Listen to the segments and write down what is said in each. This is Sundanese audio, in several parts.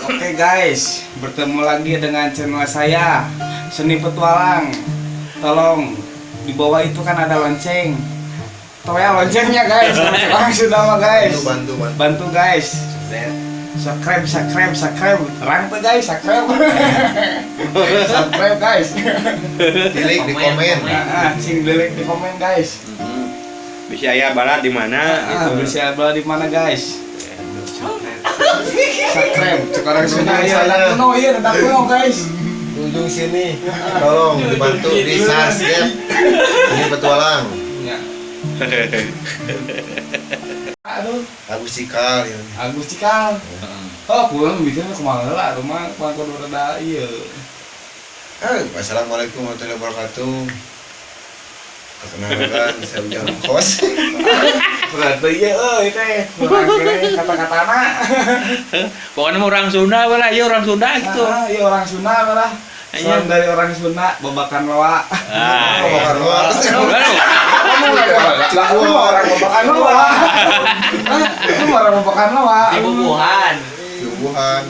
Oke guys, bertemu lagi dengan channel saya, Seni Petualang. Tolong di bawah itu kan ada lonceng. Toel ya loncengnya, guys. Orang sudah mah, guys. Bantu, bantu, bantu. Bantu, guys. Subscribe, subscribe, subscribe. Terang tuh, guys, subscribe. Subscribe, guys. Di like, di komen. Ah, cing di like, di komen, guys. Bisa ya balat di mana Ah, gitu. Bisa di mana, guys? Subscribe. Sekarang sudah ya, kuno iya, tentang kuno, guys. Di ujung sini. Tolong dibantu di subscribe. Ini Petualang. Ya. Aduh, Agus Cikal ya. Agus Cikal. Oh, pulang bisa kemana lah, rumah kemana kudu rada ieu. Ah, assalamualaikum warahmatullahi wabarakatuh. Perkenalkan, saya Ujang Kos. Berarti ieu euy teh, kurang kene kata-katana. Pokoknya mah orang Sunda lah, ya orang Sunda gitu. Ah, iya, orang Sunda lah. Salam dari orang Sunda, Babakan Loa. Ah, Oh, Babakan Loa. Lah, lu orang Babakan Loa. Hah? Lu orang Babakan Loa. Di bubuhan. Subuhan.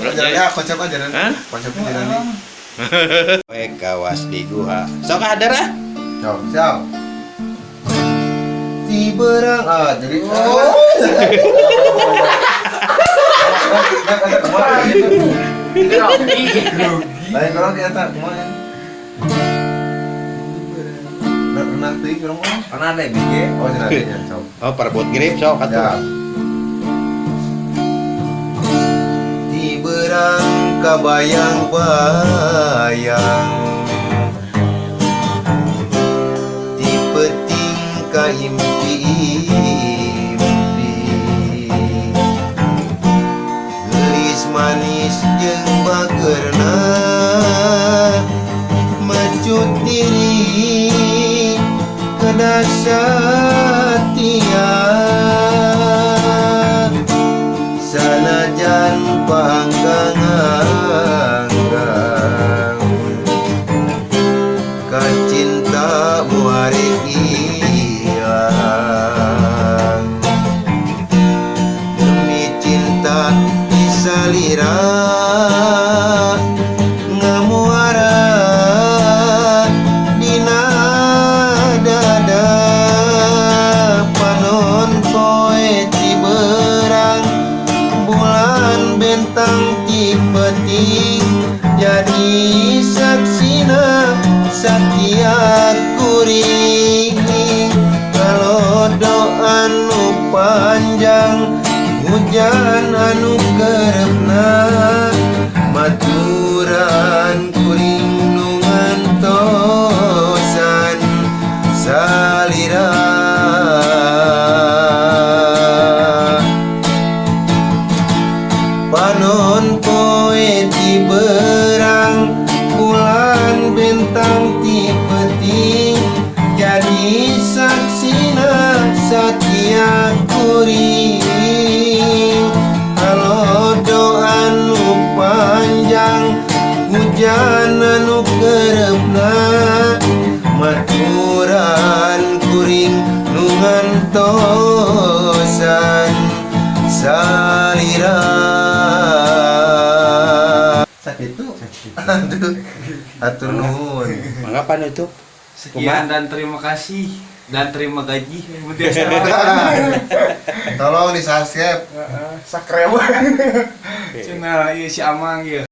Jalan ya, konsep aja jalan. Hah? Konsepnya jalan nih. We kawas di guha. Sok hadir ah. Siap, siap. Ti berang ah jadi oh. Lain orang di atas kumaha? Nah, pernah teuing urang mah. Pernah ada BG. Oh, cenah teh nya, sok. Oh, perebut grip sok Ya. atuh. Ti berang kabayang-bayang, ti peuting ka impi-impi, geulis manis jeung bageurna, macut diri kedah satia, sanajan panggang kacinta moal ilang, demi cinta disalira ngamuara dina dada. Panon poe ti berang, bulan bentang ti peuting, jadi saksina satia kuring. Kalodo anu panjang, hujan anu kerepna, maturan kuring nu ngantosan salira. Panon poe ti berang, bulan bentang ti peuting, jadi saksina satia kuring. Kalodo anu panjang, hujan anu kerepna, maturan kuring nu ngantosan salira. Sakitu, aduh, atur nuhun. Mangga panutup. Sekian dan terima kasih dan terima gaji. Biasa. Tolong di subscribe. Subscribe. Channel ieu si Amang ieu.